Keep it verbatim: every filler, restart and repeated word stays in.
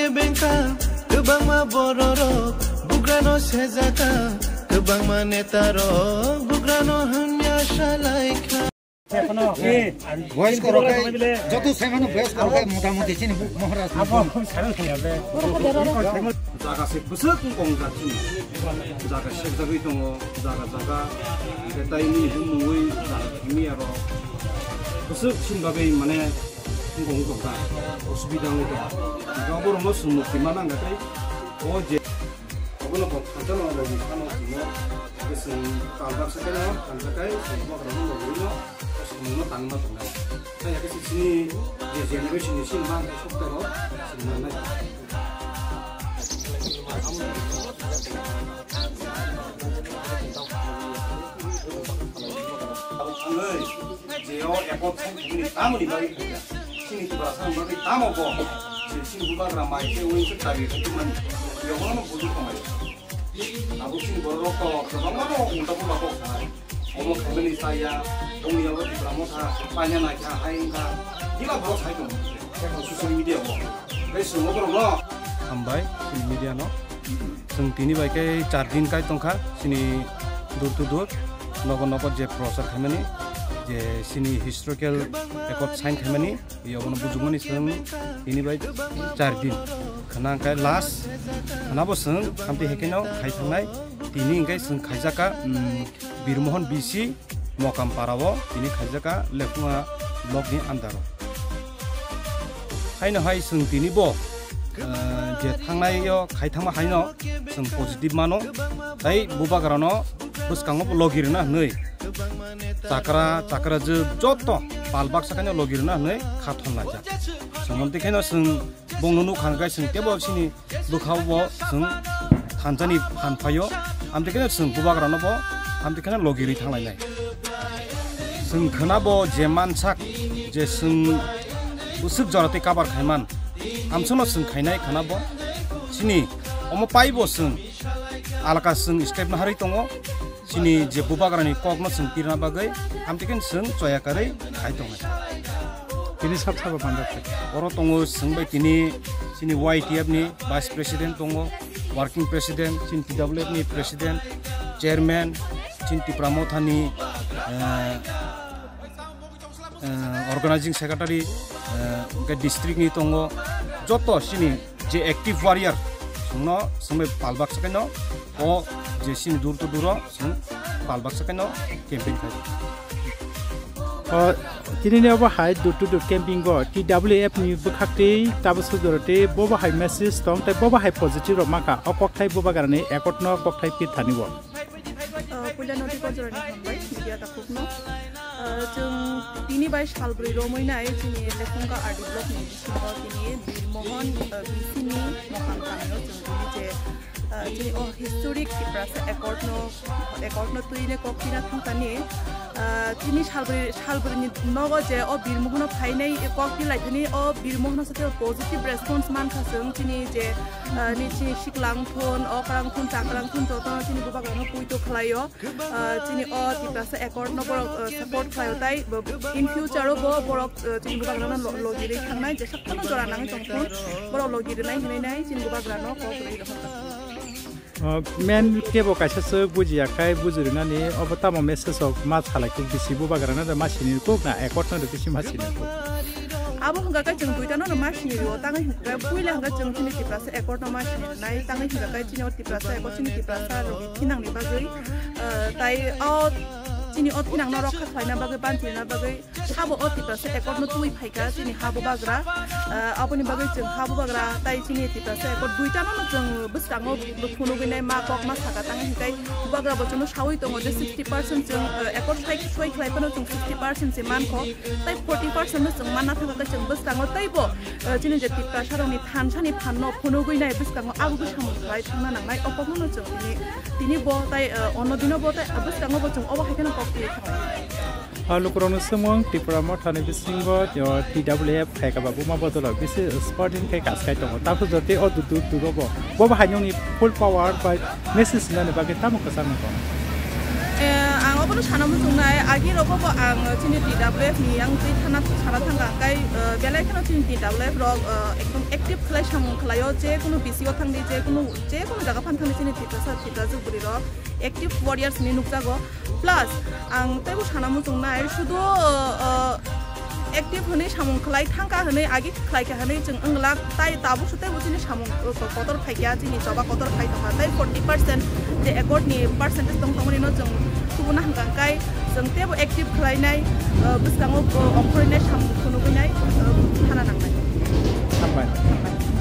Bengkha, kwbangma bororok bugrano sejaka, kwbangma netarok bugrano hamya salaikha. Boys korok kai, joto saimano boys korok kai, motamoti chini bu Maharaj ni. Jaga se bwswk wngkong jak chini. Jaga sekjagwi tongo, jaga jaga. Hwnkhe tai nini bumungwi jaga thangwi aro bwswk chini bagwi mane wngkong wngkong kha, osubida wngwi tongo. Hwnkhe oborokno chwng mukti manna hwnkhe tei o je Obono bo thansa no logi phano chwngno, chwng tal baksa khe no thansa khai chwng bokhorokno logi no samungno tangma tongnai. Tei hakhe se chini je generation ni chini mang khe sokta rok chwng nangnai. Abo thangwi je o ekot thangmani tamoni bagwi khaikha. Chini Tiprasa wngwi tamo bo? Chini bubagra mai khe wngwi khe tabi khe mani. Yokono buju khamai. Abo chini borok to kwbangma no ulta pulta kok sanai. Omo khaimani saya, bongni abo Tipra Motha paina naikha, hai wngkha. Kila borok sai tongo social media o. Tei chwng oborok no. Hambai chini media no. Chwng tini bai khe char din kai tongkha chini door to door, nogo nogo je prochar khaimani, je chini historical record sign khaimani, yobono bujukmani chwng tini bai char din khna hwnkhe last khna bo chwng hamti hekeno khai thangnai. Tini hwnkhe chwng khaijaka, um, Birmohon B C Mokam para o tini khaijaka Lephunga block ni under o. Haino hai chwng tini bo, eh, je thangnai o khai thangma haino chwng positive mano. Tai bubagra no bwskango bo logi rwna hwnwi chakra, chakra je joto pal baksa khaino logi rwna hwnwi kha thon laijak. Chwng amtwi khaino chwng bongno nukha hwnkhe chwng tebo chini bwkhao bo chwng thansani phan phaio, amtwi kheno chwng bubagrano bo amtwi kheno logirwi thanglainai. Chwng khwnabo je mansak je chwng bwswk jora tei kabar khaiman, amsono chwng khainai khwnabo chini omo paibo chwng alaka chwng step naharwi tongo. Chini je bubagrani kokno chwng pirna bagwi, amtwi khe chwng choya karwi khai tongnai. Tini sab sabo manjak khe. Oro tongo chwng bai tini chini Y T F ni Vice President tongo, Working President, chini T W F ni President, Chairman, chini Tipra Motha ni, eh, eh, Organizing Secretary, eh, hwnkhe district ni tongo, joto chini je active warrior chwngno chwngbai pal baksa khe no o je chini door to door o chwng pal baksa khe no campaign khai. O, tini ni obo hai door to door camping o T W F ni bwkhak tei tabuk sujoro tei bobo hai message tong tei bobo hai positive rok maka o kokthai bubagrani ekot no kokthai pit thani o. Ah, puila nodi bojorani hambai media takhukno. Ah, chwng tini bai salbrwi romwi nai chini Lekhunga R D block ni bisingo tini Birmohon, ah, B C ni Mohang kamio chwng tini je, ah, chini o historic Tiprasa Accord no, Accord no twine kok pina thangkani. Ah, chini salbrwi, salbrwi ni nogo je o Birmohono phainai kok pilaithani o Birmohono sate positive response mankha chwng chini je, ah, ni chini siklang thun, okrang thun, chakrang thun jotono chini bubagrano puito khlaio. Ah, chini o Tiprasa Accord no borok, ah, support khlaio tai bo-, in future o bo borok, ah, chini bubagrano lo-, logirwi thangnai jesa kheno jora nangwi tongthun borok logirwnai hinwi nai chini bubagrano kok rwi rohorkha. Ah, men kebo kaisa swk bujiya khai bujirwnani obo tamo message rok ma salai kuk bisi bubagrano ma sini kuk na Accord no bisi ma sini kuk. Abo hwnkha khe chwng duita no ma sini rio, tangwi hwnkha khe puila hwnkha chwng chini Tiprasa Accord no ma sini rwnai, tangwi hwnkha khe chini o Tiprasa Accord chini Tiprasa rok ni thinang ni bagwi, ah, tai o chini o thinang no rokha khlaina bagwi, banchina bagwi sabo o Tiprasa Accord no twi phaikha chini ha bubagra, ah, aboni bagwi chwng ha bubagra tai chini Tiprasa Accord duita no chwng bwskango phunugwi nai ma kok ma saka tangwi hwnkhe bubagra bo chwngno sawi tongo je sixty percent chwng, ah, Accord sai soi khlai phano chwng sixty percent se mankho. Tai forty percent no chwng manna thangkha khe chwng bwskango teibo, eh, chini je Tiprasa rokni thansa ni phan no phunugwi nai bwskango abo bwskango khlai thangna nangnai o kokno no chwng tini, tini bo tai, eh, ono dino bo tai bwskango bo chwng obo hai kheno kok twi thangnai. Ah, lukurokno swngmung Tipra Motha ni bisingo, o, T W F hai kha ba buma bodol o bisi sporting khe kaskai tongo. Takhuk jotoi o du-, du-, dugo bo. Bo bo hai nungni full power bai message nani bagwi tamo kwchang nangkho. Eh, ang obo Sana muchungnai agi rogo bo ang chini T W F ni yang twi thana sana thangka kai, eh, belai kheno chini T W F rok, eh, ekdom active khlai samung khlaio, je kunu B C O thangdi, je kunu, je kunu jaga phan thangdi chini Tiprasa, Tiprasa bwrwi rok active warriors ni nukjago. Plus ang teibo sana muchungnai sudu, eh, active hwnwi samung khlai thangka hwnwi agi khlaikha hwnwi chwng wngla, tai tabuk se teibo chini samung, uh, kotor phaikha, chini choba kotor phai tongkha, tei forty percent je accord ni percentage tong tongmani no chwng kubuna hwnkha kai chwng teibo active khlainai, uh, bwskango, uh, ongkhorwi nai samung phunugwi nai, uh, thana nangnai. Hambai. Hambai.